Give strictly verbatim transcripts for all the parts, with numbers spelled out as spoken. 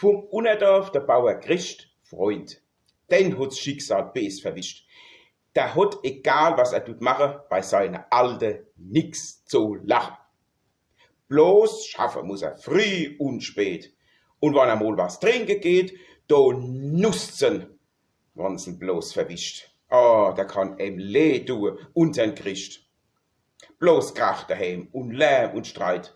Vum Unnerdorf de Bauer Christ, Freund, den hot's Schicksal bees verwischt. Der hot, egal was er dut mache, bei seine Alte nix zu lache. Bloß schaffe muss er frieh un spät. Un wann er mol was trinke geht, do nusst's en, wann's en bloß verwischt. Oh, der kann em leh due, unsern Christ. Bloß Krach daheem un Lärm un Streit.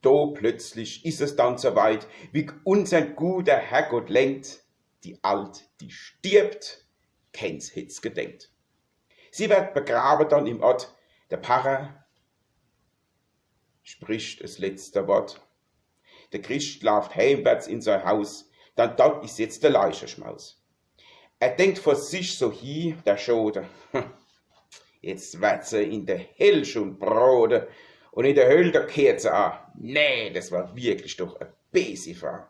Do plötzlich is es dann so weit, wie unsern guter Herrgott lenkt, die Alt, die stirbt, keens hätt's gedenkt. Sie werd begrabe dann im Ort, der Parrer spricht es letzte Wort. Der Christ laaft heimwärts in sei Haus, dann dort is jetzt der Leicheschmaus. Er denkt vor sich so hie, der Schode: Jetzt werd se in der Hell schun brode, un in der Höll, do kehrt se a. Nee, des war wirklich doch e besi Fraa.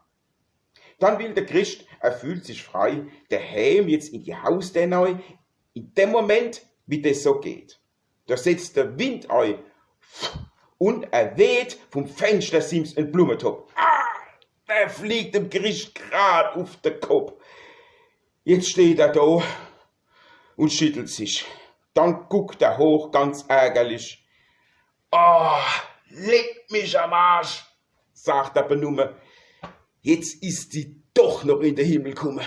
Dann will der Christ, er fühlt sich frei, daheem jetzt in die Hausdeer nei, in dem Moment, wie des so geht. Do setzt der Wind ei un er weht vum Fenschtersims en Blummetopp. Ah, der fliegt dem Christ grad uf de Kopp. Jetzt steht er do un schüttelt sich. Dann guckt er hoch, ganz ärgerlich. Ah, leck mich am Arsch, sagt er benumme. Jetzt is die doch noch in de Himmel kumme.